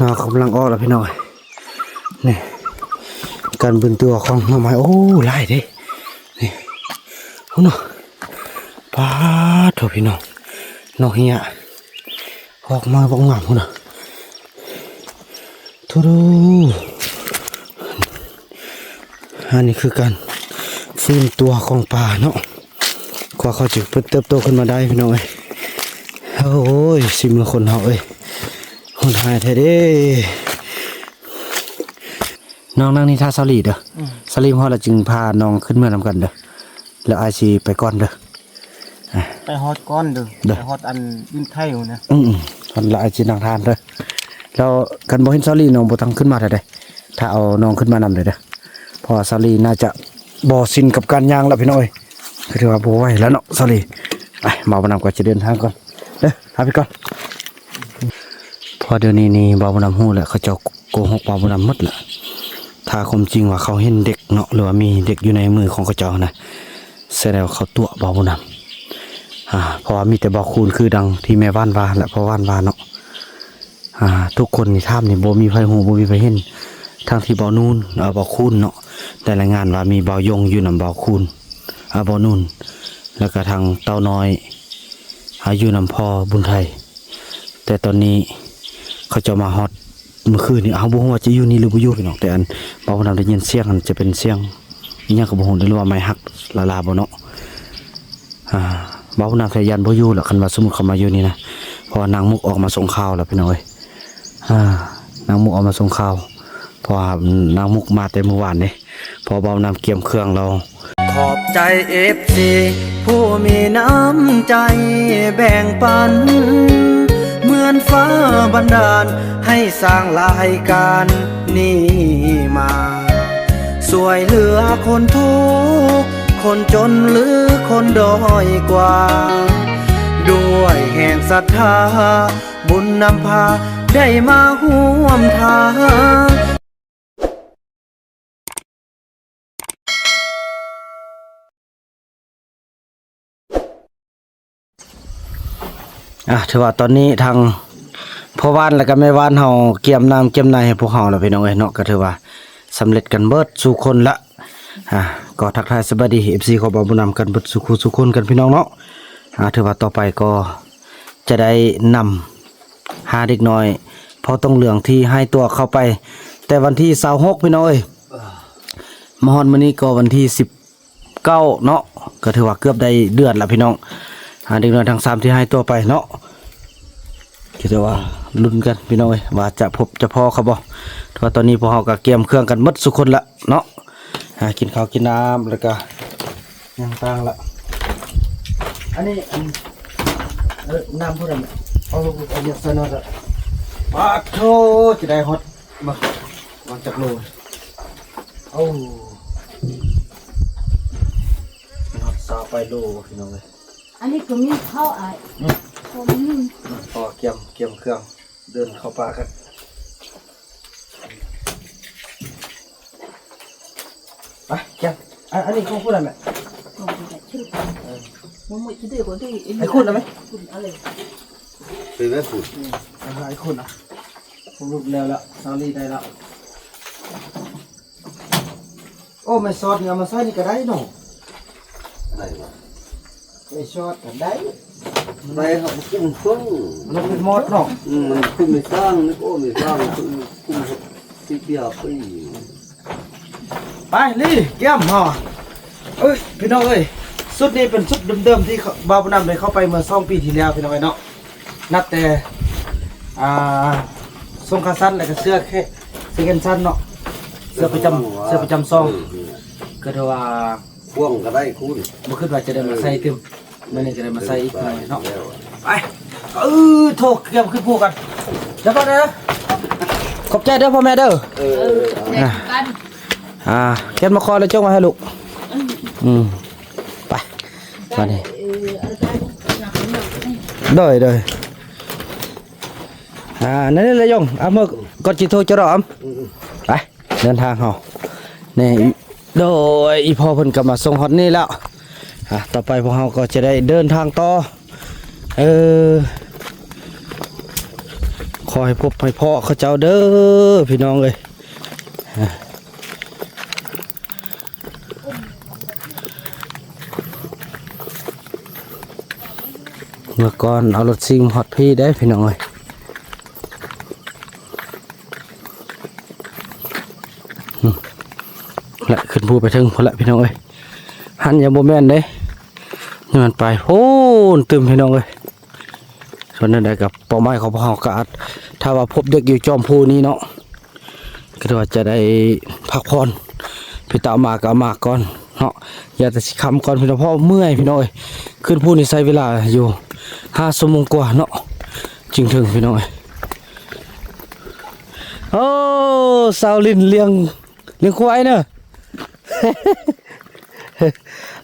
ນອກກຳລັງອອກແລ້ວພີ່ນ້ອງ. ນີ້ ການບືນຕົວຂອງໜໍ່ໄມ້ ໂອ້ ຫຼາຍເດ້. ນີ້ພຸ້ນນະ ປາດໂທ້ພີ່ນ້ອງ ໜໍ່ເຮ້ຍ ອອກມາບັກງາມພຸ້ນນະ. ໂທ້ ອັນນີ້ຄືການຟື້ນຕົວຂອງປາເນາະ ກວ່າເຂົາຈະເຕີບໂຕຂຶ້ນມາໄດ້ພີ່ນ້ອງເອີຍ. ໂອ້ຍ ຊີວິດຄົນເຮົາເອີຍ ໂຫດຮ້າຍແທ້ເດ້. ນ້ອງນັ່ງນີ້ຖ້າສາວຫຼີເດີ ອືມ ສາວຫຼີຮອດແລ້ວຈຶ່ງພານ້ອງຂຶ້ນເມືອນຳກັນເດີ ແລ້ວອ້າຍຊິໄປກ່ອນເດີ. ໄປຮອດກ່ອນເດີ ເດີ ໄປຮອດອັນດິນໄທພຸ້ນນະ. ອືມໆ ຫັ້ນລະອ້າຍຊິນັ່ງທ່າເດີ. ແລ້ວຄັນບໍ່ເຫັນສາວຫຼີນ້ອງບໍ່ຕ້ອງຂຶ້ນມາເດີ ຖ້າເອົານ້ອງຂຶ້ນມານຳເດີ ເພາະວ່າສາວຫຼີໜ້າຈະບໍ່ຊິນກັບການຍ່າງລະພີ່ນ້ອງເອີຍ. ຄືຖືວ່າບໍ່ໄຫວລະເນາະສາວຫຼີ. ໄປ ບ່າວບຸນນຳກໍຈະເດີນທາງກ່ອນເດີ ລາໄປກ່ອນ. ເພາະດຽວນີ້ນີ້ບ່າວບຸນນຳຮູ້ແລ້ວ ເຂົາເຈົ້າໂກຫົກບ່າວບຸນນຳໝົດລະ. ຖ້າຄວາມຈິງວ່າເຂົາເຫັນເດັກເນາະ ຫຼືວ່າມີເດັກຢູ່ໃນມືຂອງເຂົາເຈົ້າຫັ້ນນະ ສະແດງວ່າເຂົາຕົວະບ່າວບຸນນຳ ອ່າ ເພາະວ່າມີແຕ່ບ່າວຄູນ ຄືດັ່ງທີ່ແມ່ຫວານວ່າ ແລະ ພໍ່ຫວານວ່າເນາະ. ອ່າ ທຸກຄົນນີ້ຖາມນີ້ບໍ່ມີໃຜຮູ້ ບໍ່ມີໃຜເຫັນ ທັງທີ່ບ່າວນູນ ເອີ ບ່າວຄູນເນາະ ໄດ້ລາຍງານວ່າມີບ່າວຍົງຢູ່ນຳບ່າວຄູນ ອ່າ ບ່າວນູນ ແລ້ວກະທາງເຕົ້ານ້ອຍ ອ່າ ຢູ່ນຳພໍ່ບຸນໄທ. ແຕ່ຕອນນີ້ເຂົາເຈົ້າມາຮອດມື້ຄືນນີ້ ເຮົາບໍ່ຮູ້ວ່າຈະຢູ່ນີ້ຫຼືບໍ່ຢູ່ພີ່ນ້ອງ. ແຕ່ອັນບ່າວບຸນນຳໄດ້ຍິນສຽງ ອັນຈະເປັນສຽງອີ່ຫຍັງກໍບໍ່ຮູ້ ຫຼືວ່າໄມ້ຫັກລາໆບໍ່ເນາະ. ອ່າ ບ່າວບຸນນຳແທ້ຢ້ານບໍ່ຢູ່ລະ ຄັນວ່າສົມມຸດເຂົາມາຢູ່ນີ້ນະ ເພາະວ່ານາງມຸກອອກມາສົ່ງຂ່າວລະພີ່ນ້ອງເອີຍ. ອ່າ ນາງມຸກອອກມາສົ່ງຂ່າວ ເພາະວ່ານາງມຸກມາແຕ່ມື້ວານເດ້ ເພາະວ່າບ່າວບຸນນຳກຽມເຄື່ອງແລ້ວ. ຂອບໃຈເອັຟຊີຜູ້ມີນ້ຳໃຈແບ່ງປັນ ເໝືອນຟ້າບັນດານໃຫ້ສ້າງລາຍການນີ້ມາ ຊ່ວຍເຫຼືອຄົນທຸກ ຄົນຈົນ ຫຼື ຄົນດ້ອຍກວ່າ ດ້ວຍແຮງສັດທາ ບຸນນຳພາໄດ້ມາຮ່ວມທາງ. ອ່າ ຖືວ່າຕອນນີ້ທາງພໍ່ຫວານ ແລະກະແມ່ຫວານເຮົາກຽມນ້ຳກຽມໃນໃຫ້ພວກເຮົາແລ້ວພີ່ນ້ອງເອີຍເນາະ. ກະຖືວ່າສຳເລັດກັນເບິດສູ່ຄົນລະ. ອ່າ ກໍທັກທາຍສະບາຍດີເອັຟຊີຂອງບ່າວບຸນນຳກັນເບິດສູ່ຄູ່ສູ່ຄົນກັນພີ່ນ້ອງເນາະ. ອ່າ ຖືວ່າຕໍ່ໄປກໍຈະໄດ້ນຳ ຫາເດັກນ້ອຍພໍ່ຕົງເຫຼືອງທີ່ຫາຍຕົວເຂົ້າໄປແຕ່ວັນທີຊາວຫົກພີ່ນ້ອງເອີຍ ມາຮອດມື້ນີ້ກໍວັນທີສິບເກົ້າເນາະ ກໍຖືວ່າເກືອບໄດ້ເດືອນລະພີ່ນ້ອງ. ຫາເດັກນ້ອຍທັງສາມທີ່ຫາຍຕົວໄປເນາະ ກໍຖືວ່າລຸ້ນກັນພີ່ນ້ອງເອີຍ ວ່າຈະພົບຈະພໍເຂົາບໍ່. ແຕ່ວ່າຕອນນີ້ພວກເຮົາກໍກຽມເຄື່ອງກັນໝົດສູ່ຄົນລະເນາະ ຫາກິນເຂົ້າກິນນ້ຳ ແລ້ວກໍ ຍັງຕ່າງລະ ອັນນີ້ ອັນ ເອີ ນ້ຳຜູ້ໃດ ເອົາ ເອົາຢາກໃສ່ໜ້ອຍລະ. ປາດໂທ ຈະໄດ້ຮອດ ມາ ມາຈັກໂລ ໂອ້ ຮອດຊາວປາຍໂລພີ່ນ້ອງເອີຍ. ອັນນີ້ກໍມີເຂົ້າອ້າຍ ອືມ ເຂົ້າໜຶ່ງ ພໍກຽມ ກຽມເຄື່ອງ ເດີນເຂົ້າປ່າກັນ. ໄປ ແກະ ອັນ ອັນນີ້ຂອງຜູ້ໃດແມ່? ຂອງຜູ້ໃດ? ເອີ ໄອ້ຄຸນນະແມ່? ຄຸນອາເລ ໄປແມ່ຄຸນ ອືມ ໄປຫາໄອ້ຄຸນນະ. ເຮົາຫຼຸດແລ້ວລະ ສາວລີໄດ້ລະ. ໂອ້ ໄມ້ຊອດນີ້ເອົາມາໃສ່ນີ້ກໍໄດ້ເນາະ ໄດ້ວະ ໄມ້ຊອດກໍໄດ້ ໄມ້ເຮົາກຸ້ມເພິ່ງ ມັນເປັນມອດເນາະ ອືມ ມັນຄືໄມ້ສ້າງນີ້ ໂອ້ ໄມ້ສ້າງ ກຸ້ມ ກຸ້ມ ຊິເປີຍປີ ໄປລີ້ ກຽມເຮົາ. ເອີຍ ພີ່ນ້ອງເອີຍ ຊຸດນີ້ເປັນຊຸດເດີມໆ ທີ່ບ່າວບຸນນຳໄດ້ເຂົ້າໄປເມື່ອສອງປີທີ່ແລ້ວ ພີ່ນ້ອງເອີຍເນາະ. ນັບແຕ່ ອ່າ ຊົງຂາສັ້ນ ແລ້ວກໍເສື້ອແຂ ເສື້ອແຂນສັ້ນເນາະ ເສື້ອປະຈຳ ເສື້ອປະຈຳຊ່ອງ ເອີ ກໍຖືວ່າ ພວງກໍໄດ້ຄູນ ບໍ່ຄິດວ່າຈະໄດ້ມາໃສ່ຕື່ມ ມື້ນີ້ກໍໄດ້ມາໃສ່ອີກເນາະ. ໄປ ເອີ ໂທກຽມຂຶ້ນພູກັນ ແລ້ວກໍເດີ ຂອບໃຈເດີພໍ່ແມ່ເດີ. ເອີ ອ່າ ແກ່ນມາຂໍແລ້ວຈົ່ງໄວ້ໃຫ້ລູກ ອືມ ໄປ ບາດນີ້ ໂດຍ ໂດຍ ອ່າ ນັ້ນແຫຼະຍົງ ເອົາເມືອກ່ອນ ຊິໂທຈະເລາະ ອືມ ໄປ ເດີນທາງເຮົາ ນີ້ ໂດຍ ອີ່ພໍ່ເພິ່ນກໍມາສົ່ງຮອດນີ້ແລ້ວ ອ່າ ຕໍ່ໄປພວກເຮົາກໍຈະໄດ້ເດີນທາງຕໍ່ ເອີ ໂຄ ຂໍໃຫ້ພົບໃຫ້ພໍ້ເຂົາເຈົ້າເດີພີ່ນ້ອງເອີຍ. ເມື່ອກ່ອນເອົາລົດຊິງຮອດພີ້ໄດ໋ພີ່ນ້ອງເອີຍ. ແລະ ຂຶ້ນພູໄປເທິງພຸ້ນລະພີ່ນ້ອງເອີຍ. ຫັ້ນຍັງບໍ່ແມ່ນເດ້ ຍັງແມ່ນໄປພຸ້ນຕື່ມພີ່ນ້ອງເອີຍ. ສ່ວນນັ້ນໃດກັບເປົ້າໝາຍຂອງພວກເຮົາກໍອາດ ຖ້າວ່າພົບເດັກຢູ່ຈອມພູນີ້ເນາະ ກໍຖືວ່າຈະໄດ້ພັກຜ່ອນ. ໄປຕາມມາກໍເອົາມາກ່ອນເນາະ ຢ່າແຕ່ຊິຄ່ຳກ່ອນພີ່ນ້ອງ ເພາະເມື່ອຍພີ່ນ້ອງເອີຍ. ຂຶ້ນພູນີ້ໃຊ້ເວລາຢູ່ຫ້າຊົ່ວໂມງກວ່າເນາະ ຈຶ່ງເຖິງພີ່ນ້ອງເອີຍ. ໂອ້ ຊາວລິນລ້ຽງ ລ້ຽງຄວາຍເນາະ.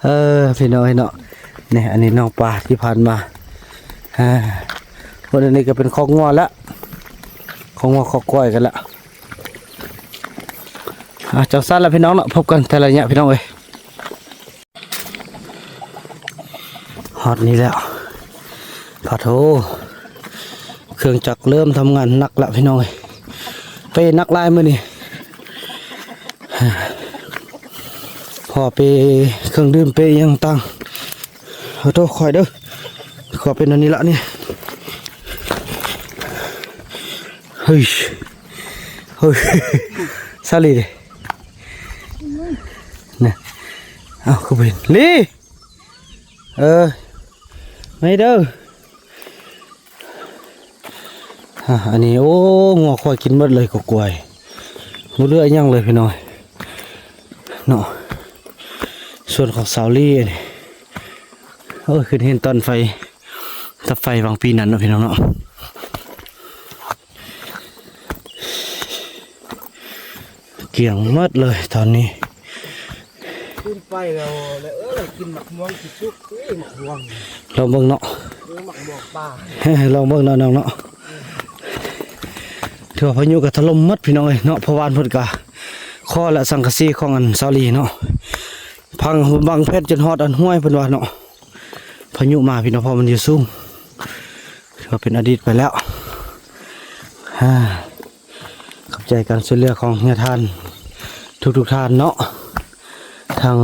ເອີ ພີ່ນ້ອງເອີຍເນາະ ນີ້ ອັນນີ້ນ້ອງປາທີ່ຜ່ານມາ. ອາ ຄົນອັນນີ້ກໍເປັນຄອກງົວລະ ຄອກງົວຄອກຄວາຍກັນລະ. ອາ ຈັ່ງຊັ້ນລະພີ່ນ້ອງເນາະ ພົບກັນແຕ່ລະໄລຍະພີ່ນ້ອງເອີຍ. ຮອດນີ້ແລ້ວ ປະໂທ ເຄື່ອງຈັກເລີ່ມທຳງານໜັກລະພີ່ນ້ອງເອີຍ. ເປ້ໜັກຫຼາຍມື້ນີ້ ພໍເປ້ເຄື່ອງດື່ມ ເປ້ຫຍັງຕ່າງ. ໂອ້ໂຕ ຄ່ອຍເດີ ຂໍເປັນອັນນີ້ລະນີ້. ເຮີ້ຍ ເຮີ້ຍ ສາລີເດ ນະ. ເອົ້າ ຄືບໍ່ເຫັນລີ. ເອີ ມາເດີ. ອາ ອັນນີ້ ໂອ້ ງົວຄວາຍກິນໝົດເລີຍ ກໍກວາຍ ບໍ່ເຫຼືອອີ່ຫຍັງເລີຍພີ່ນ້ອງເນາະ. ສ່ວນຂອງສາວລີອັນນີ້ ໂອ້ຍ ຄືເຫັນຕອນໄຟ ຕັດໄຟຫວ່າງປີນັ້ນເນາະພີ່ນ້ອງເນາະ. ກ້ຽງໝົດເລີຍຕອນນີ້. ຂຶ້ນໄປແລ້ວ ແລ້ວເອີຍ ກິນໝາກມ່ວງຊິສຸກ. ເອີຍ ໝາກມ່ວງ ລອງເບິ່ງເນາະ. ເອີຍ ໝາກມ່ວງປ່າ ລອງເບິ່ງເນາະນ້ອງເນາະ. ຖືວ່າພາຍຸກໍຖະຫຼົ່ມໝົດພີ່ນ້ອງເອີຍເນາະ ເພາະວ່າເພິ່ນກໍຂໍແລ້ວ ສັງກະສີຂອງອັນສາວລີເນາະ ພັງບັງແຜ່ນຈົນຮອດອັນຫ້ວຍເພິ່ນວ່າເນາະ. ພາຍຸມາພີ່ນ້ອງ ເພາະມັນຢູ່ສູງ ຖືວ່າເປັນອະດີດໄປແລ້ວ. ອາ ຂອບໃຈການຊ່ວຍເຫຼືອຂອງຍາທ່ານທຸກໆທ່ານເນາະ ທັງ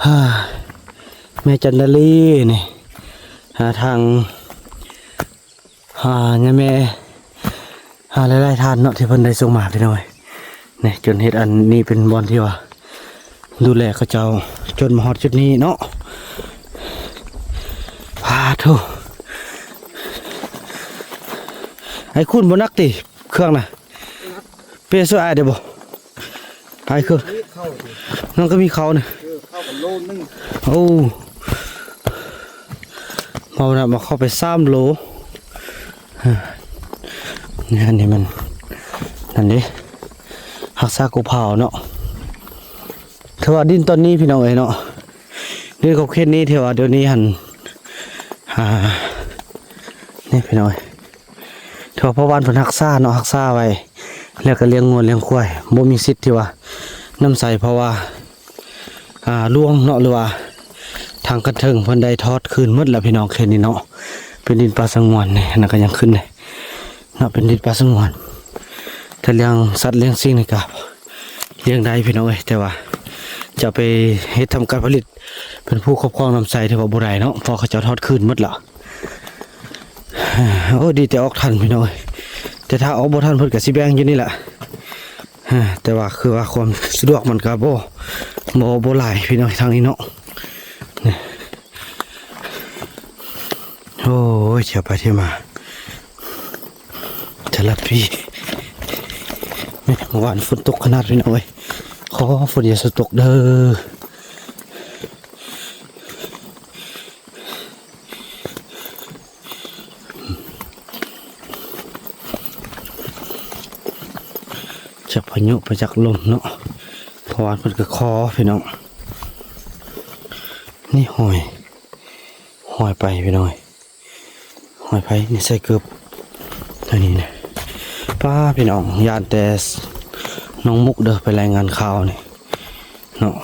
ອາ ແມ່ຈັນດາລີນີ້ ອາ ທັງ ອາ ຍາແມ່ ອາ ຫຼາຍໆທ່ານເນາະ ທີ່ເພິ່ນໄດ້ສົ່ງມາພີ່ນ້ອງເອີຍ. ນີ້ ຈົນເຮັດອັນນີ້ເປັນບ່ອນທີ່ວ່າ ດູແລເຂົາເຈົ້າ ຈົນມາຮອດຈຸດນີ້ເນາະ. ປາໂທ ໄອ້ຄູນບໍ່ໜັກຕິເຄື່ອງນະ? ເປ້ຊ່ວຍອ້າຍໄດ້ບໍ່? ອ້າຍຄື ນີ້ເຂົ້າຕິ? ມັນກໍມີເຂົ້ານະ. ເອີ ເຂົ້າກັນໂລໜຶ່ງ. ໂອ້ ເຮົານະມາເຂົ້າໄປສາມໂລ. ນີ້ ອັນນີ້ມັນ ນັ້ນເດ້ ຮັກສາກູ່ເຜົາເນາະ. ຖືວ່າດິນຕອນນີ້ພີ່ນ້ອງເອີຍເນາະ ດິນຂອບເຂດນີ້ ຖືວ່າດຽວນີ້ຫັ້ນ ອ່າ ນີ້ພີ່ນ້ອງເອີຍ ຖືວ່າພໍ່ບ້ານເພິ່ນຮັກສາເນາະ ຮັກສາໄວ້ ແລ້ວກໍລ້ຽງງົວລ້ຽງຄວາຍ ບໍ່ມີສິດທີ່ວ່ານ້ຳໃສ ເພາະວ່າ ອ່າ ຫຼວງເນາະ ຫຼືວ່າທາງຂັ້ນເທິງເພິ່ນໄດ້ຖອດຄືນໝົດແລ້ວພີ່ນ້ອງ. ເຂດນີ້ເນາະ ເປັນດິນປ່າສະຫງວນ ນີ້ ອັນນັ້ນກໍຍັງຂຶ້ນເດ້ເນາະ ເປັນດິນປ່າສະຫງວນ. ແຕ່ລ້ຽງສັດລ້ຽງສິ່ງນີ້ກໍລ້ຽງໄດ້ພີ່ນ້ອງເອີຍ ແຕ່ວ່າຈະໄປເຮັດທຳການຜະລິດ ເປັນຜູ້ຄອບຄອງນ້ຳໃສ ຖືວ່າບໍ່ໄດ້ເນາະ ເພາະເຂົາເຈົ້າຖອດຄືນໝົດແລ້ວ. ໂອ້ ດີແຕ່ອອກທັນພີ່ນ້ອງເອີຍ ແຕ່ຖ້າອອກບໍ່ທັນເພິ່ນກໍຊິແບ່ງຢູ່ນີ້ແຫຼະ. ແຕ່ວ່າຄືວ່າຄວາມສະດວກມັນກໍບໍ່ ບໍ່ ບໍ່ຫຼາຍພີ່ນ້ອງ ທາງນີ້ເນາະ. ໂອ້ຍ ທ່ຽວໄປທ່ຽວມາ ແຕ່ລະປີ ມື້ວານຝົນຕົກຂະໜາດພີ່ນ້ອງເອີຍ. ຂໍຝົນຢ່າສະຕົກເດີ. ຈັກພາຍຸໄປຈັກລົມເນາະ ເພາະວ່າເພິ່ນກໍຂໍພີ່ນ້ອງ. ນີ້ຫອຍ ຫອຍໄປພີ່ນ້ອງ ຫອຍໄປ ນີ້ໃສ່ເກີບ ອັນນີ້ນະ. ປ້າ ພີ່ນ້ອງ ຢ້ານແຕ່ນ້ອງມຸກເດີ ໄປລາຍງານຂ່າວນີ້ເນາະ.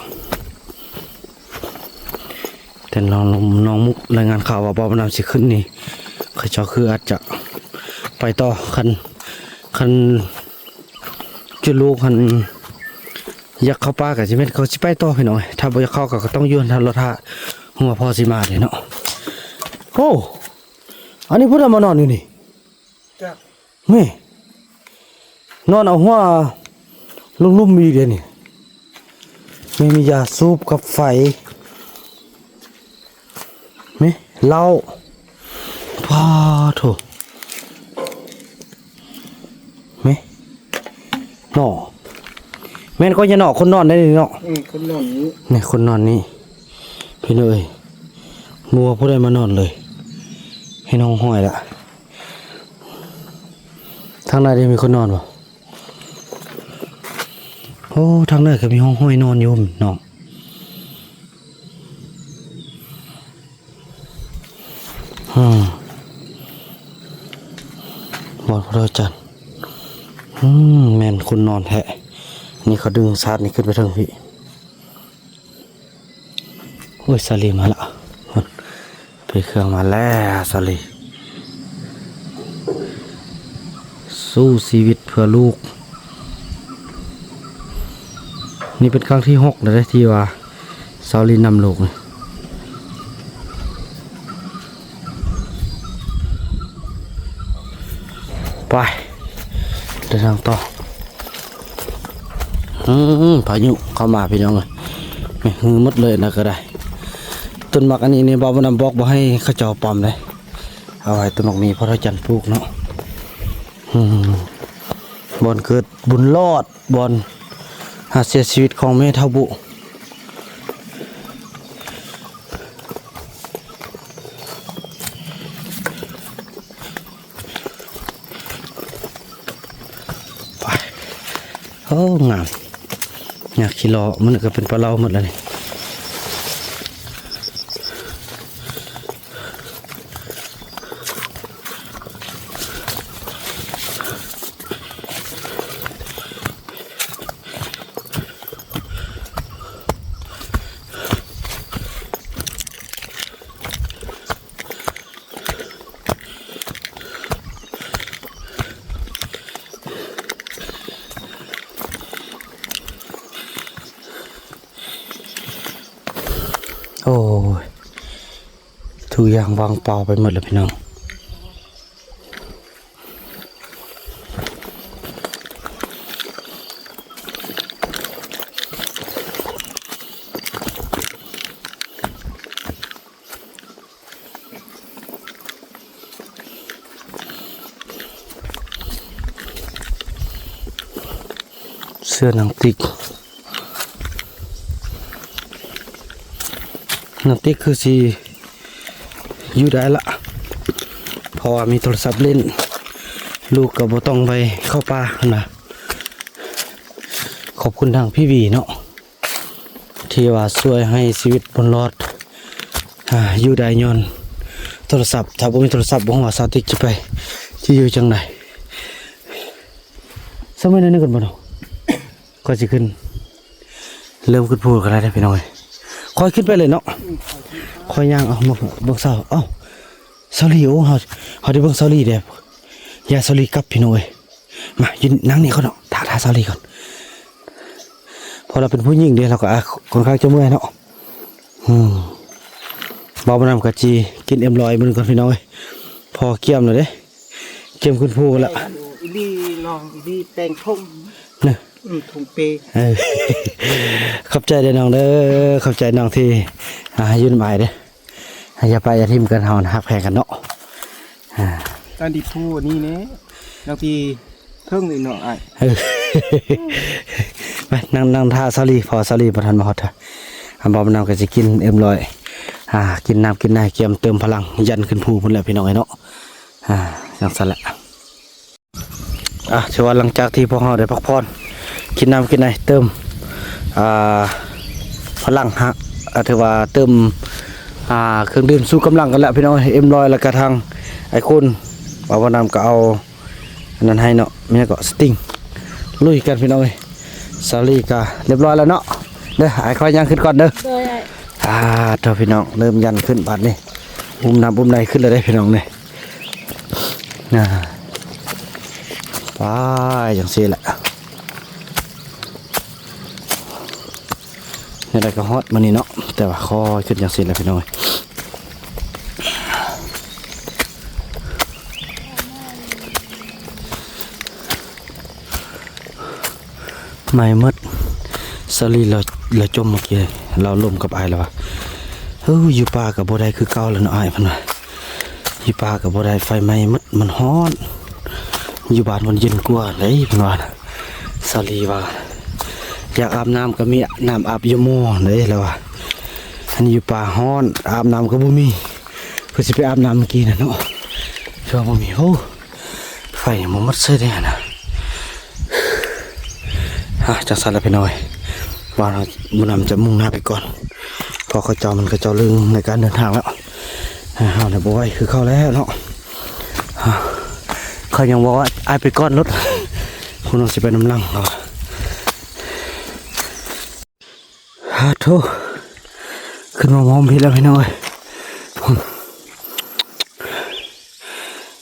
ແຕ່ນ້ອງ ນ້ອງມຸກລາຍງານຂ່າວວ່າບໍ່ນ້ຳຊິຂຶ້ນນີ້ ເຂົາເຈົ້າຄືອາດຈະ ໄປຕໍ່ ຄັນ ຄັນຈຸລູກຫັ້ນຢາກເຂົ້າປ່າກໍຊິແມ່ນເຂົາຊິໄປຕໍ່ພີ່ນ້ອງ. ຖ້າບໍ່ຢາກເຂົ້າກໍ ກໍຕ້ອງຢູ່ຫັ້ນຖ້າລໍຖ້າຫົວພໍ່ຊິມາເດ້ເນາະ. ໂອ້ ອັນນີ້ຜູ້ໃດມານອນຢູ່ນີ້? ຈັກ ແມ່ ນອນເອົາຫົວລຸ່ມໆອີກເດ້ນີ້. ແມ່ ມີຢາສູບກັບໄຟ ແມ່ ເຫຼົ້າ ປາໂທ້ ແມ່ ເນາະ ແມ່ນກໍຢ່າເນາະ ຄົນນອນໄດ້ນີ້ເນາະ. ອືມ ຄົນນອນນີ້ ນີ້ ຄົນນອນນີ້ ພີ່ນ້ອງເອີຍ ບໍ່ວ່າຜູ້ໃດມານອນເລີຍ ເຫັນຫ້ອງຫ້ອຍລະ. ທາງໃນເດ ມີຄົນນອນບໍ່? ໂອ້ ທາງໃນກໍມີຫ້ອງຫ້ອຍນອນຢູ່ເນາະ. ອືມ ບ່ອນພຸດທະຈັນ ອືມ ແມ່ນຄົນນອນແທ້. ນີ້ເຂົາດຶງສາດນີ້ຂຶ້ນໄປເທິງພີ້. ໂອ້ຍ ສາລີມາລະ ໄປເຄື່ອງມາແລ້ວ ສາລີ ສູ້ຊີວິດເພື່ອລູກ. ນີ້ເປັນຄັ້ງທີຫົກແລ້ວເດ້ ທີ່ວ່າສາລີນຳລູກນີ້. ໄປ ເດີນທາງຕໍ່. ອືມ ພາຍຸເຂົ້າມາພີ່ນ້ອງເອີຍ ແມ່ ຮື້ໝົດເລີຍນະກໍໄດ້. ຕົ້ນໝາກອັນນີ້ນີ້ ບ່າວບຸນນຳບອກບໍ່ໃຫ້ເຂົາເຈົ້າປ້ຳເດ້ ເອົາໄວ້ຕົ້ນໝາກມີພໍ່ເຖົ້າຈັນປູກເນາະ. ອືມ ບ່ອນເກີດບຸນລອດ ບ່ອນຫາເສຍຊີວິດຂອງແມ່ເຖົ້າບຸ. ໄປ ໂອ້ ງາມ ຍາກຂີ້ລໍ້ ມັນກໍເປັນປະເລົາໝົດແລ້ວນີ້. ໂອ້ຍ ທຸກຢ່າງວ່າງເປົ່າໄປໝົດແລ້ວພີ່ນ້ອງ. ເສື້ອໜັງຕິກ ໜັງຕິກຄືຊິຢູ່ໄດ້ລະ ເພາະວ່າມີໂທລະສັບຫຼິ້ນ ລູກກໍບໍ່ຕ້ອງໄປເຂົ້າປ່າຫັ້ນນະ. ຂອບຄຸນທາງພີ່ຫວີເນາະ ທີ່ວ່າຊ່ວຍໃຫ້ຊີວິດບຸນລອດ ອາ ຢູ່ໄດ້ຍ້ອນໂທລະສັບ. ຖ້າບໍ່ມີໂທລະສັບ ບໍ່ຮູ້ວ່າສາວຕິກຈະໄປ ຈະຢູ່ຈັ່ງໃດ. ສະໄໝໜ້ອຍໜຶ່ງກ່ອນບໍ່ເນາະ ຂ້ອຍຊິຂຶ້ນ ເລີ່ມຂຶ້ນພູກໍໄດ້ເດ້ພີ່ນ້ອງເອີຍ. ຂ້ອຍຂຶ້ນໄປເລີຍເນາະ ຂ້ອຍຍ່າງເອົາ ມາເບິ່ງສາວ. ເອົ້າ ສາວລີ ໂອ້ ເຮົາ ເຮົາໄດ້ເບິ່ງສາວລີເດ້. ຢ່າ ສາວລີກັບ ພີ່ນ້ອງເອີຍ. ມາ ຢູ່ນັ່ງນີ້ກ່ອນເນາະ ຖ້າ ຖ້າສາວລີກ່ອນ ເພາະລາວເປັນຜູ້ຍິງເດ້ ລາວກໍ ອາ ຄ່ອນຂ້າງຈະເມື່ອຍເນາະ. ອືມ ເບົານຳກະຈີ ກິນເອັມຮ້ອຍມື້ນີ້ກ່ອນ ພີ່ນ້ອງເອີຍ. ພໍກຽມແລ້ວເດ້ ກຽມຂຶ້ນພູແລ້ວ. ອີ່ຫຼີນ້ອງ ອີ່ຫຼີແປງຖົງນະ ອືມ ຖົງເປ. ເອີ ຂອບໃຈເດີນ້ອງເດີ ຂອບໃຈນ້ອງທີ່ ອາ ຢູ່ນຳອ້າຍເດີ. ຢ່າປະຢ່າຖິ້ມກັນ ເຮົາຮັກແພງກັນເນາະ. ອ່າ ອັນທີ່ຜູ້ນີ້ແນ່ ນາງທີ່ເທິງນີ້ເນາະອ້າຍ. ເອີ ໄປ ນັ່ງ ນັ່ງຖ້າສາລີ ເພາະວ່າສາລີບໍ່ທັນມາຮອດ. ອາ ບໍ່ນຳກໍຊິກິນເອັມຮ້ອຍ ອ່າ ກິນນ້ຳກິນໃນ ກຽມເຕີມພະລັງ ຢັນຂຶ້ນພູພຸ້ນແຫຼະ ພີ່ນ້ອງເອີຍເນາະ. ອ່າ ຈັ່ງຊັ້ນແຫຼະ. ອ່າ ຖືວ່າຫຼັງຈາກທີ່ພວກເຮົາໄດ້ພັກຜ່ອນ ກິນນ້ຳກິນໃນ ເຕີມ ອ່າ ພະລັງ ຮະ ອ່າ ຖືວ່າເຕີມ ອ່າ ເຄື່ອງດື່ມຊູກຳລັງກັນແລ້ວ ພີ່ນ້ອງເອີຍ. ເອັມຮ້ອຍ ແລ້ວກະທາງອ້າຍຄຸນ ວ່າບໍ່ນຳກໍເອົາອັນນັ້ນໃຫ້ເນາະ ແມ່ນຫຍັງເກາະ ສະຕິງ ລຸຍກັນ ພີ່ນ້ອງເອີຍ. ສາລີກະຮຽບຮ້ອຍແລ້ວເນາະ ເດີ ອ້າຍຂໍຍ່າງຂຶ້ນກ່ອນເດີ. ໂດຍ ອ້າຍ. ອ່າ ເຈົ້າ ພີ່ນ້ອງ ເລີ່ມຢັນຂຶ້ນບາດນີ້ ອຸ້ມນ້ຳອຸ້ມໃນຂຶ້ນແລ້ວເດ້ ພີ່ນ້ອງເອີຍ. ອ່າ ໄປຈັ່ງຊີ້ແຫຼະ ແນວໃດກໍຮອດມື້ນີ້ເນາະ ແຕ່ວ່າຄ່ອຍຂຶ້ນຈັ່ງຊີ້ແຫຼະພີ່ນ້ອງເອີຍ. ໄໝ້ໝົດ ສາລີລາວ ລາວຈົ່ມເມື່ອກີ້ ລາວລົມກັບອ້າຍລາວວ່າ ເຮີ້ຍ ຢູ່ປ່າກໍບໍ່ໄດ້ຄືເກົ່າແລ້ວເນາະອ້າຍ ເພິ່ນວ່າ ຢູ່ປ່າກໍບໍ່ໄດ້ ໄຟໄໝ້ໝົດ ມັນຮ້ອນ ຢູ່ບ້ານມັນເຢັນກວ່າເດ້ ເພິ່ນວ່າ ສາລີວ່າ ຢາກອາບນ້ຳກໍມີນ້ຳອາບຢູ່ໝໍ້ເດ້ ລາວວ່າ ອັນນີ້ຢູ່ປ່າຮ້ອນ ອາບນ້ຳກໍບໍ່ມີ ເພິ່ນຊິໄປອາບນ້ຳເມື່ອກີ້ນະເນາະ ຄືວ່າບໍ່ມີ ໂອ້ ໄຟຍັງບໍ່ໝົດເສີຍເດ້ຫັ້ນນະ. ອ່າ ຈັ່ງຊັ້ນລະພີ່ນ້ອງເອີຍ ວ່າບຸນນຳຈະມຸ່ງໜ້າໄປກ່ອນ ເພາະເຂົາເຈົ້າມັນ ເຂົາເຈົ້າລຶ່ງໃນການເດີນທາງແລ້ວ ເຮົານີ້ບໍ່ໄຫວຄືເຂົາແລ້ວເນາະ. ເຂົາຍັງບອກວ່າ ອ້າຍໄປກ່ອນໂລດ ພວກນ້ອງຊິໄປນຳຫຼັງ ເຂົາວ່າ. ອາໂທ້ ຂຶ້ນມາຮອມພີ້ແລ້ວພີ່ນ້ອງເອີຍ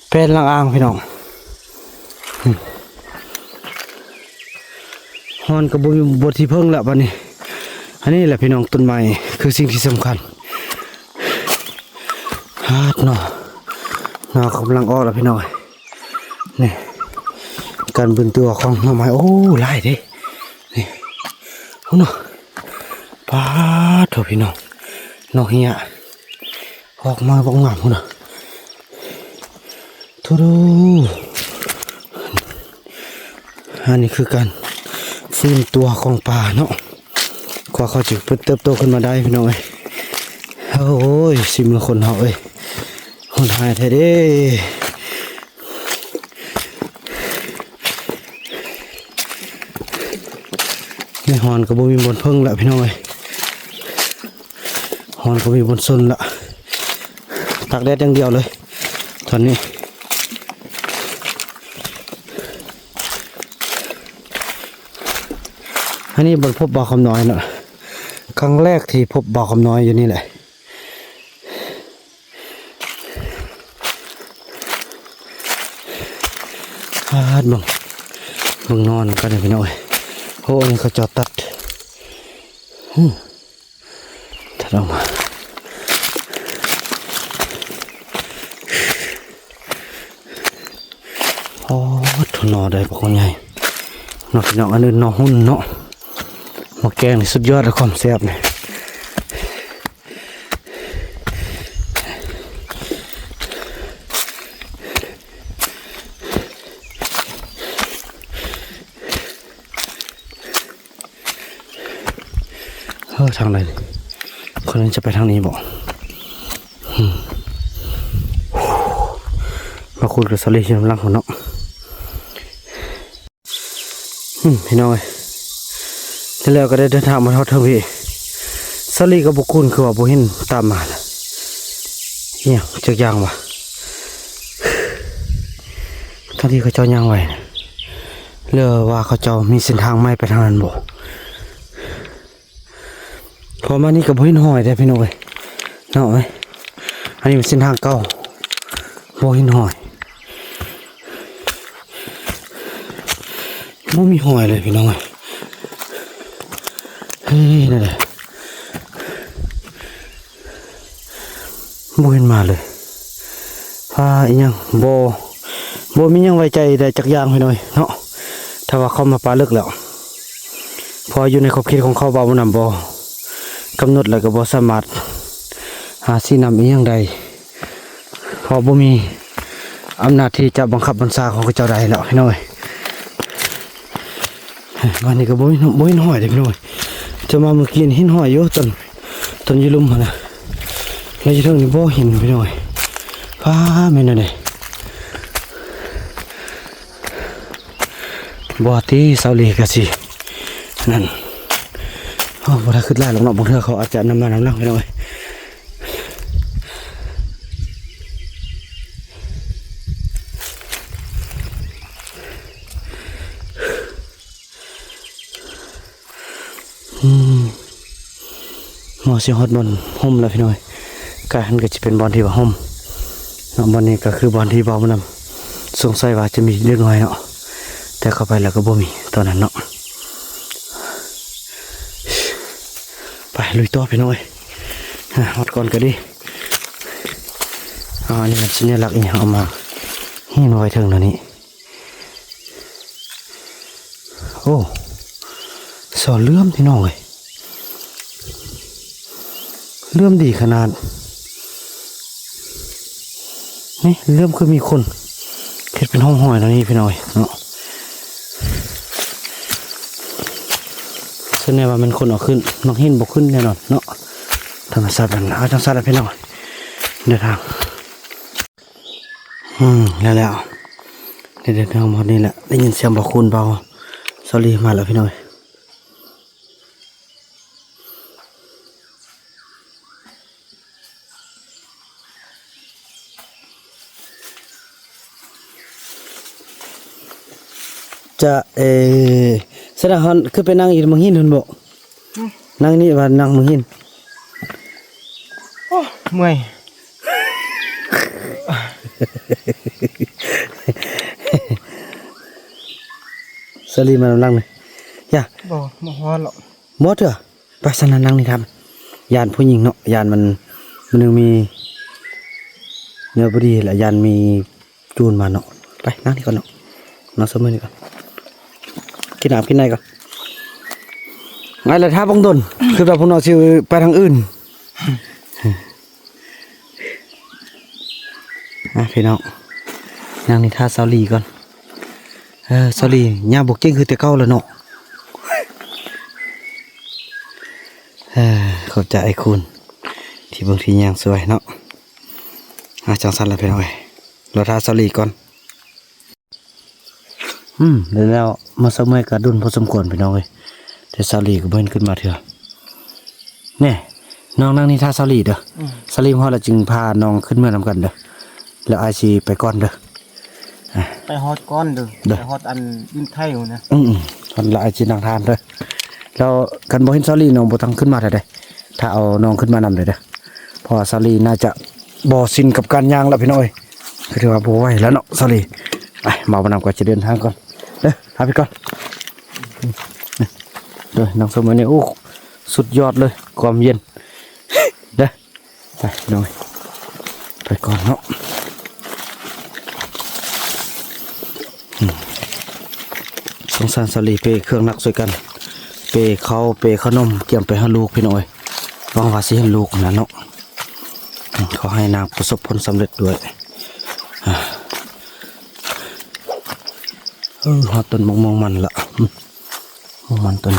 ແປນຫຼັງອ່າງພີ່ນ້ອງ ຮອນກໍບໍ່ມີ ບໍ່ທີ່ເພິ່ງແລ້ວບັດນີ້. ອັນນີ້ແຫຼະພີ່ນ້ອງ ຕົ້ນໄມ້ຄືສິ່ງທີ່ສຳຄັນ. ອາດ ໜໍ່ ໜໍ່ກຳລັງອອກແລ້ວພີ່ນ້ອງເອີຍ ນີ້ ການບືນຕົວຂອງໜໍ່ໄມ້ ໂອ້ ຫຼາຍເດ້ ນີ້ ພຸ້ນນະ ປາດໂທ້ພີ່ນ້ອງ ໜໍ່ເຮ້ຍອອກມາບັກງາມພຸ້ນນະ ໂທ້ ອັນນີ້ຄືການຟື້ນຕົວຂອງປ່າເນາະ ກວ່າເຂົາຈະເຕີບໂຕຂຶ້ນມາໄດ້ພີ່ນ້ອງເອີຍ. ໂອ້ຍ ຊີວິດຄົນເຮົາເອີຍ ໂຫດຮ້າຍແທ້ເດ້. ໃນຮອນກໍບໍ່ມີບ່ອນເພິ່ງລະພີ່ນ້ອງເອີຍ ຮອນກໍບໍ່ມີບ່ອນຊົນລະ ຕາກແດດຢ່າງດຽວເລີຍຕອນນີ້. ອັນນີ້ບໍ່ພົບບ່າວຄຳນ້ອຍເນາະ ຄັ້ງແລກທີ່ພົບບ່າວຄຳນ້ອຍຢູ່ນີ້ແຫຼະ. ອາດ ເບິ່ງ ເບິ່ງໜໍ່ນຳກັນພີ່ນ້ອງເອີຍ ໂອ້ ອັນນີ້ເຂົາເຈົ້າຕັດ ຫື ຕັດອອກມາ ໂອ້ ໂທ້ ໜໍ່ໄດ້ບັກໃຫຍ່ເນາະພີ່ນ້ອງ ອັນອື່ນໜໍ່ຫຸ່ນເນາະ ໝາກແກງນີ້ສຸດຍອດແລ້ວ ຄວາມແຊບນີ້. ເອີ ທາງໃດນີ້ ຄົນຈະໄປທາງນີ້ບໍ? ອືມ ມາຄຸນກັບສາລີຢູ່ນຳຫຼັງພຸ້ນເນາະ. ອືມ ພີ່ນ້ອງເອີຍ ແລ້ວກໍໄດ້ເດີນທາງມາຮອດເທິງພີ້ ສາລີກັບບຸກຄຸນຄືວ່າບໍ່ເຫັນຕາມມານະ ອີຫຍັງຈັກຢ່າງວະ ທັງທີ່ເຂົາເຈົ້າຍ່າງໄວນະ ຫຼືວ່າເຂົາເຈົ້າມີເສັ້ນທາງໃໝ່ໄປທາງນັ້ນບໍ? ເພາະມານີ້ກໍບໍ່ເຫັນຫອຍເດ້ພີ່ນ້ອງເອີຍ ເນາະເອີຍ ອັນນີ້ເປັນເສັ້ນທາງເກົ່າ ບໍ່ເຫັນຫອຍ ບໍ່ມີຫອຍເລີຍພີ່ນ້ອງເອີຍ ເຮີ້ຍ ນັ້ນແຫຼະ. ບໍ່ເຫັນມາເລີຍ ປາອີຫຍັງ ບໍ່ ບໍ່ມີຫຍັງໄວ້ໃຈໄດ້ຈັກຢ່າງພີ່ນ້ອງເນາະ ຖ້າວ່າເຂົ້າມາປ່າເລິກແລ້ວ ເພາະຢູ່ໃນຂອບເຂດຂອງເຂົາ ບ່າວບຸນນຳບໍ່ກຳນົດ ແລ້ວກໍບໍ່ສາມາດຫາຊີ້ນຳອີຫຍັງໄດ້ ເພາະບໍ່ມີອຳນາດທີ່ຈະບັງຄັບບັນຊາຂອງເຂົາເຈົ້າໄດ້ແລ້ວພີ່ນ້ອງເອີຍ. ມານີ້ກໍບໍ່ເຫັນ ບໍ່ເຫັນຫອຍເດ້ພີ່ນ້ອງ ຈະມາມື້ກີ້ເຫັນຫອຍຢູ່ ຕອນ ຕອນຢູ່ລຸ່ມຫັ້ນນະ ແລ້ວຢູ່ເທິງນີ້ບໍ່ເຫັນພີ່ນ້ອງ ຟ້າແມ່ນແນວໃດ ບໍ່ຕິ ສາວລີກະຊິ ນັ້ນ ໂອ້ ບໍ່ໄດ້ຄິດຫຼາຍດອກເນາະ ບາງເທື່ອເຂົາອາດຈະນຳມານຳຫຼັງພີ່ນ້ອງເອີຍ. ອືມ ຮອດຊິຮອດບ່ອນຮົ່ມແລ້ວພີ່ນ້ອງ ກາຍຫັ້ນກໍຈະເປັນບ່ອນທີ່ວ່າຮົ່ມເນາະ ບ່ອນນີ້ກໍຄືບ່ອນທີ່ເວົ້ານຳ ສົງໄສວ່າຈະມີເດັກນ້ອຍເນາະ ແຕ່ເຂົ້າໄປແລ້ວກໍບໍ່ມີຕອນນັ້ນເນາະ. ໄປລຸຍຕໍ່ພີ່ນ້ອງເອີຍ. ຮອດກ່ອນກໍດີ. ອາ ອັນນີ້ແມ່ນສັນຍາລັກອີ່ຫຍັງ ເອົາມາຫີນໄວ້ເທິງແນວນີ້. ໂອ້ ຊໍເຫຼື້ອມພີ່ນ້ອງເອີຍ. ເຫຼື້ອມດີຂະໜາດ. ນີ້ເຫຼື້ອມຄືມີຄົນເຮັດເປັນຮ່ອງຮອຍແນວນີ້ພີ່ນ້ອງເອີຍເນາະ. ສະແດງວ່າແມ່ນຄົນເອົາຂຶ້ນ. ມັກຫີນບໍ່ຂຶ້ນແນ່ນອນເນາະ. ທຳມະຊາດມັນເອົາຈັ່ງຊັ້ນລະພີ່ນ້ອງ. ເດີນທາງ ອືມ ແລ້ວ ແລ້ວ ເດີນທາງມາຮອດນີ້ແຫຼະ. ໄດ້ຍິນສຽງບ່າວຄູນ ບ່າວສາລີມາແລ້ວພີ່ນ້ອງເອີຍ. ຈະ ເອ ສະດາຮອນ ຄືໄປນັ່ງຢູ່ໝ່ອງຫີນພຸ້ນບໍ? ອືມ ນັ່ງນີ້ວ່ານັ່ງໝ່ອງຫີນ. ໂອ້ ເມື່ອຍ. ສາລີມານຳຫຼັງນີ້. ຢ່າ ບໍ່ ບໍ່ຮອດຫຼອກ. ບໍ່ເທື່ອ. ໄປຊັ້ນນະ ນັ່ງນີ້ທ່ານ. ຢ້ານຜູ້ຍິງເນາະ ຢ້ານມັນ ມັນຍັງມີແນວບໍ່ດີ ແລະ ຢ້ານມີໂຈນມາເນາະ. ໄປນັ່ງນີ້ກ່ອນເນາະ ນັ່ງສະເໝີນີ້ກ່ອນ. ກິນນ້ຳກິນໃນກ່ອນ. ໄປລະ ຖ້າເບິ່ງດົນ ຄືວ່າພວກນ້ອງຊິໄປທາງອື່ນ. ອ່ະ ພີ່ນ້ອງ ນັ່ງນີ້ຖ້າສາວຫຼີກ່ອນ. ເອີ ສາວຫຼີຍ່າງບໍ່ເກັ່ງຄືແຕ່ເກົ່າແລ້ວເນາະ. ເອີ ຂອບໃຈອ້າຍຄູນທີ່ເບິ່ງທີ່ຍ່າງຊ່ວຍເນາະ. ອ່າ ຈັ່ງຊັ້ນລະພີ່ນ້ອງເອີຍ ລໍຖ້າສາວຫຼີກ່ອນ. ອືມ ແລ້ວ ມາສະເໝີກໍດົນພໍສົມຄວນພີ່ນ້ອງເອີຍ ແຕ່ສາວຫຼີກໍບໍ່ເຫັນຂຶ້ນມາເທື່ອ. ແນ່ ນ້ອງນັ່ງນີ້ຖ້າສາວຫຼີເດີ. ອືມ ສາວຫຼີຮອດແລ້ວຈຶ່ງພານ້ອງຂຶ້ນເມືອນຳກັນເດີ ແລ້ວອ້າຍຊິໄປກ່ອນເດີ. ອ່ະ ໄປຮອດກ່ອນເດີ ເດີ ໄປຮອດອັນດິນໄຖພຸ້ນນະ. ອືມໆ ແລ້ວອ້າຍຊິນັ່ງທ່າເດີ. ແລ້ວຄັນບໍ່ເຫັນສາວຫຼີ ນ້ອງບໍ່ຕ້ອງຂຶ້ນມາເທື່ອເດ້ ຖ້າເອົານ້ອງຂຶ້ນມານຳເດີ ເພາະວ່າສາວຫຼີໜ້າຈະບໍ່ຊິນກັບການຍ່າງແລ້ວພີ່ນ້ອງເອີຍ. ກໍຖືວ່າບໍ່ໄຫວແລ້ວເນາະສາວຫຼີ. ໄປ ບ່າວບຸນນຳກໍຈະເດີນທາງກ່ອນເດີ ລາໄປກ່ອນເດີ. ນັ່ງສະເໝີນີ້ ໂອ້ ສຸດຍອດເລີຍ ຄວາມເຢັນເດີ. ໄປນ້ອງ ໄປກ່ອນເນາະ. ອືມ ສົງສານສາວຫຼີ ເປເຄື່ອງໜັກຊ່ວຍກັນ ເປເຂົ້າ ເປຂະໜົມ ກຽມໄປຫາລູກພີ່ນ້ອງເອີຍ. ຫວັງວ່າຊິເຫັນລູກຫັ້ນນະເນາະ. ອືມ ຂໍໃຫ້ນາງປະສົບຜົນສຳເລັດດ້ວຍ. ເອີ ຮອດຕົ້ນໝາກມ່ວງມັນລະ. ອືມ ໝາກມ່ວງມັນຕົ້ນ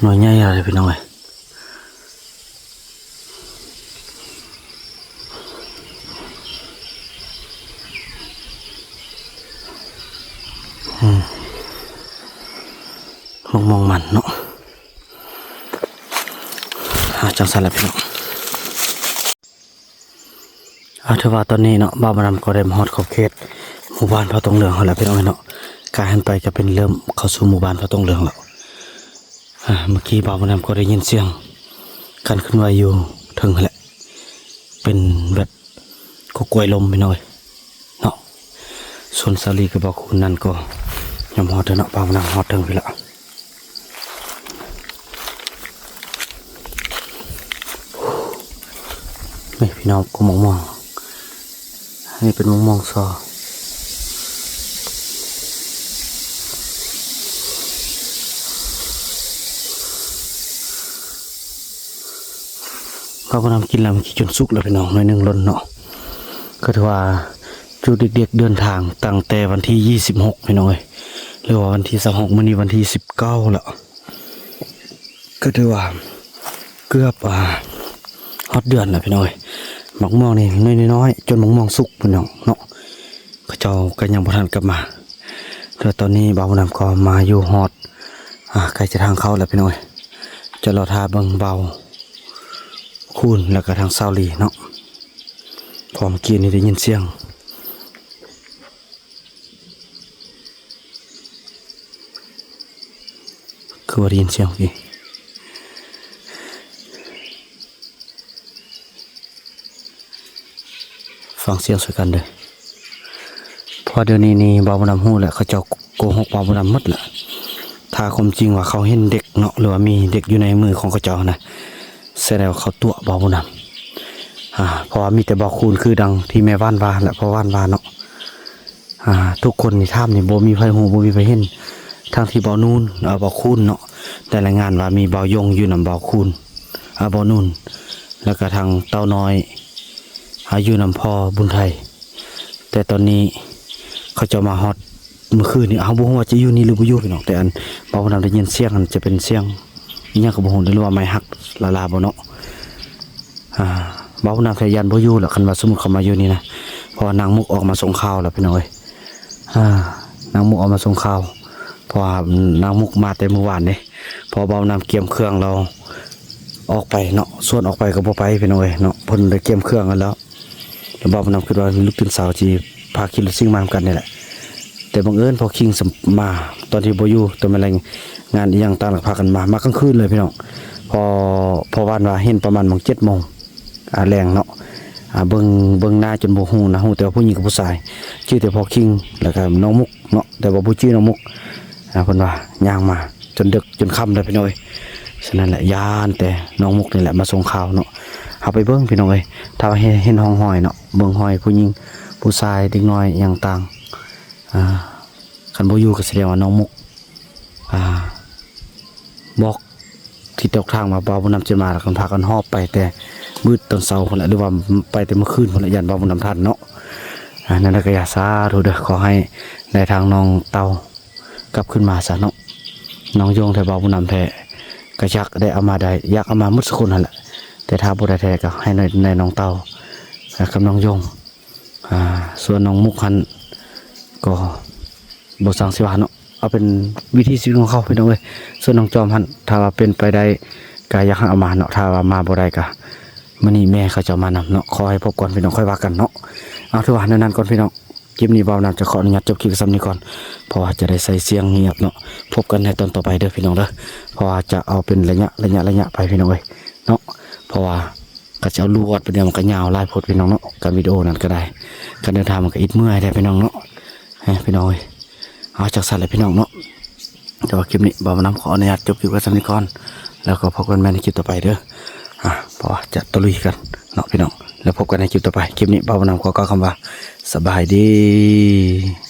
ໜ່ວຍໃຫຍ່ຫຼາຍພີ່ນ້ອງເອີຍ. ອືມ ໝາກມ່ວງມັນເນາະ. ອ່າ ຈັ່ງຊັ້ນລະພີ່ນ້ອງ. ອ່າ ຖືວ່າຕອນນີ້ເນາະ ບ່າວບຸນນຳກໍໄດ້ມາຮອດຂອບເຂດໝູ່ບ້ານເຜົ່າຕົງເຫຼືອງຫັ້ນແຫຼະພີ່ນ້ອງເອີຍເນາະ. ກາຍຫັນໄປກໍເປັນເລີ່ມເຂົ້າສູ່ໝູ່ບ້ານເຜົ່າຕົງເຫຼືອງແລ້ວ. ອ່າ ເມື່ອກີ້ບ່າວບຸນນຳກໍໄດ້ຍິນສຽງການເຄື່ອນໄຫວຢູ່ເທິງຫັ້ນແຫຼະ ເປັນແບບກໍກວຍລົມພີ່ນ້ອງເອີຍເນາະ. ສ່ວນສາວຫຼີກັບບ່າວຄູນນັ້ນກໍຍອມຮອດແລ້ວເນາະ ບ່າວບຸນນຳຮອດເທິງພຸ້ນລະ. ນີ້ພີ່ນ້ອງ ກົກໝາກມ່ວງ ອັນນີ້ເປັນໝາກມ່ວງຊໍ. ບ່າວບຸນນຳກິນແລ້ວ ມັນຊິຈົນສຸກແລ້ວພີ່ນ້ອງ ໜ້ອຍໜຶ່ງຫຼົ່ນເນາະ. ກໍຖືວ່າຈຸກດິກເດີນທາງຕັ້ງແຕ່ວັນທີຊາວຫົກພີ່ນ້ອງເອີຍ ຫຼືວ່າວັນທີຊາວຫົກ ມື້ນີ້ວັນທີຊາວເກົ້າແລ້ວ. ກໍຖືວ່າເກືອບ ອ່າ ຮອດເດືອນແລ້ວພີ່ນ້ອງເອີຍ. ໝາກມ່ວງນີ້ໜ້ອຍໆ ຈົນໝາກມ່ວງສຸກພີ່ນ້ອງເນາະ ເຂົາເຈົ້າກໍຍັງບໍ່ທັນກັບມາ. ແຕ່ຕອນນີ້ບ່າວບຸນນຳກໍມາຢູ່ຮອດ ອ່າ ໃກ້ຈະທາງເຂົ້າແລ້ວພີ່ນ້ອງເອີຍ. ຈະລໍຖ້າເບິ່ງບ່າວຄູນ ແລ້ວກໍທາງສາວຫຼີເນາະ ເພາະເມື່ອກີ້ນີ້ໄດ້ຍິນສຽງ ຄືວ່າໄດ້ຍິນສຽງອີກ. ຟັງສຽງຊ່ວຍກັນເດີ ເພາະວ່າດຽວນີ້ນີ້ບ່າວບຸນນຳຮູ້ແລ້ວ ເຂົາເຈົ້າກົ ກຫກບ່າວບຸນນຳໝົດລະ. ຖ້າຄວາມຈິງວ່າເຂົາເຫັນເດັກເນາະ ຫຼືວ່າມີເດັກຢູ່ໃນມືຂອງເຂົາເຈົ້ານະ ສະແດງວ່າເຂົາຕົວະບ່າວບຸນນຳ ອາ ເພາະວ່າມີແຕ່ບ່າວຄູນ ຄືດັ່ງທີ່ແມ່ຫວານວ່າ ແລະ ພໍ່ຫວານວ່າເນາະ. ອາ ທຸກຄົນນີ້ຖາມນີ້ ບໍ່ມີໃຜຮູ້ ບໍ່ມີໃຜເຫັນ ທັງທີ່ບ່າວນູນ ເອີ ບ່າວຄູນເນາະ ໄດ້ລາຍງານວ່າມີບ່າວຍົງຢູ່ນຳບ່າວຄູນ ອາ ບ່າວນູນ ແລ້ວກະທາງເຕົ້ານ້ອຍ ອາ ຢູ່ນຳພໍ່ບຸນໄທ. ແຕ່ຕອນນີ້ເຂົາເຈົ້າມາຮອດມື້ຄືນນີ້ ເຮົາບໍ່ຮູ້ວ່າຈະຢູ່ນີ້ຫຼືບໍ່ຢູ່ພີ່ນ້ອງ. ແຕ່ອັນບ່າວບຸນນຳໄດ້ຍິນສຽງ ອັນຈະເປັນສຽງອີ່ຫຍັງກໍບໍ່ຮູ້ ຫຼືວ່າໄມ້ຫັກລາໆບໍ່ເນາະ. ອາ ບ່າວບຸນນຳແທ້ຢ້ານບໍ່ຢູ່ລະ ຄັນວ່າສົມມຸດເຂົາມາຢູ່ນີ້ນະ ເພາະວ່ານາງມຸກອອກມາສົ່ງຂ່າວລະພີ່ນ້ອງເອີຍ. ອາ ນາງມຸກອອກມາສົ່ງຂ່າວ ເພາະວ່ານາງມຸກມາແຕ່ມື້ວານເດ້ ເພາະວ່າບ່າວບຸນນຳກຽມເຄື່ອງລາວອອກໄປເນາະ ຊວນອອກໄປກໍບໍ່ໄປພີ່ນ້ອງເອີຍເນາະ. ເພິ່ນໄດ້ກຽມເຄື່ອງກັນແລ້ວ ແລ້ວບ່າວບຸນນຳຄິດວ່າລູກຕື່ນສາວຊິພາຂີ່ລົດຊິງມານຳກັນນີ້ແຫຼະ. ແຕ່ບັງເອີນພໍ່ຄິງສຳມາຕອນທີ່ບໍ່ຢູ່ ຕອນແມ່ນລາຍງານອີ່ຫຍັງຕ່າງໆ ລະພາກັນມາ ມາກາງຄືນເລີຍພີ່ນ້ອງ. ພໍ ພໍຫວານວ່າເຫັນປະມານໝ່ອງເຈັດໂມງ ອາ ແລງເນາະ. ອາ ເບິ່ງ ເບິ່ງໜ້າຈົນບໍ່ຮູ້ນະ ຮູ້ແຕ່ວ່າຜູ້ຍິງກັບຜູ້ຊາຍ ຈື່ແຕ່ພໍ່ຄິງ ແລ້ວກະນ້ອງມຸກເນາະ ແຕ່ວ່າບໍ່ຈື່ນ້ອງມຸກ. ອາ ເພິ່ນວ່າຍ່າງມາຈົນເດິກຈົນຄ່ຳເລີຍພີ່ນ້ອງເອີຍ. ສະນັ້ນແຫຼະ ຢ້ານແຕ່ນ້ອງມຸກນີ້ແຫຼະມາສົ່ງຂ່າວເນາະ. ເຮົາໄປເບິ່ງພີ່ນ້ອງເອີຍ ຖ້າວ່າເຫັນ ເຫັນຮ່ອງຮອຍເນາະ ເບິ່ງຮອຍຜູ້ຍິງຜູ້ຊາຍ ເດັກນ້ອຍອີ່ຫຍັງຕ່າງ ອາ ຄັນບໍ່ຢູ່ກໍສະແດງວ່ານ້ອງມຸກ ອາ ບອກທິດບອກທາງວ່າບ່າວບຸນນຳຈະມາ ແລ້ວກໍພາກັນຫອບໄປແຕ່ມືດຕອນເຊົ້າພຸ້ນແຫຼະ ຫຼືວ່າໄປແຕ່ມື້ຄືນພຸ້ນແຫຼະ ຢ້ານບ່າວບຸນນຳທັນເນາະ. ອາ ນັ້ນລະກໍຢ່າ ສາທຸເດີ ຂໍໃຫ້ໄດ້ທາງນ້ອງເຕົ້າກັບຄືນມາຊະເນາະ. ນ້ອງຍົງແທ້ ບ່າວບຸນນຳແທ້ ກໍຢາກໄດ້ເອົາມາໄດ້ ຢາກເອົາມາໝົດສູ່ຄົນຫັ້ນແຫຼະ. ແຕ່ຖ້າບໍ່ໄດ້ແທ້ກໍໃຫ້ໄດ້ນ້ອງເຕົ້າກັບນ້ອງຍົງ. ອາ ສ່ວນນ້ອງມຸກຫັ້ນກໍບໍ່ຊ່າງຊິວ່າເນາະ ເອົາເປັນວິຖີຊີວິດຂອງເຂົາພີ່ນ້ອງເອີຍ. ສ່ວນນ້ອງຈອມຫັ້ນ ຖ້າວ່າເປັນໄປໄດ້ກໍຢາກໃຫ້ເອົາມາເນາະ ຖ້າວ່າມາບໍ່ໄດ້ກໍມື້ນີ້ແມ່ເຂົາເຈົ້າມານຳເນາະ. ຂໍໃຫ້ພົບກ່ອນພີ່ນ້ອງ ຄ່ອຍວ່າກັນເນາະ. ເອົາ ຖືວ່າແນວນັ້ນກ່ອນພີ່ນ້ອງ ຄລິບນີ້ບ່າວບຸນນຳຈະຂໍອະນຸຍາດຈົບຄລິບສ່ຳນີ້ກ່ອນ ເພາະວ່າຈະໄດ້ໃສ່ສຽງງຽບເນາະ. ພົບກັນໃນຕອນຕໍ່ໄປເດີພີ່ນ້ອງເດີ ເພາະວ່າຈະເອົາເປັນໄລຍະ ໄລຍະ ໄລຍະໄປພີ່ນ້ອງເອີຍເນາະ. ເພາະວ່າ ກໍຈະເອົາລວດໄປແນວ ມັນກໍຍາວຫຼາຍໂພດພີ່ນ້ອງເນາະ ການວິດີໂອນັ້ນກໍໄດ້ ການເດີນທາງມັນກໍອິດເມື່ອຍແທ້ພີ່ນ້ອງເນາະ. ເອີ ພີ່ນ້ອງເອີຍ ເອົາ ຈັ່ງຊັ້ນແຫຼະພີ່ນ້ອງເນາະ. ແຕ່ວ່າຄລິບນີ້ບ່າວບຸນນຳຂໍອະນຸຍາດຈົບຄລິບໄວ້ສ່ຳນີ້ກ່ອນ ແລ້ວກໍພົບກັນໃໝ່ໃນຄລິບຕໍ່ໄປເດີ. ອາ ເພາະວ່າຈະຕະລຸຍກັນເນາະພີ່ນ້ອງ ແລ້ວພົບກັນໃນຄລິບຕໍ່ໄປ. ຄລິບນີ້ບ່າວບຸນນຳຂໍກ່າວຄຳວ່າ ສະບາຍດີ.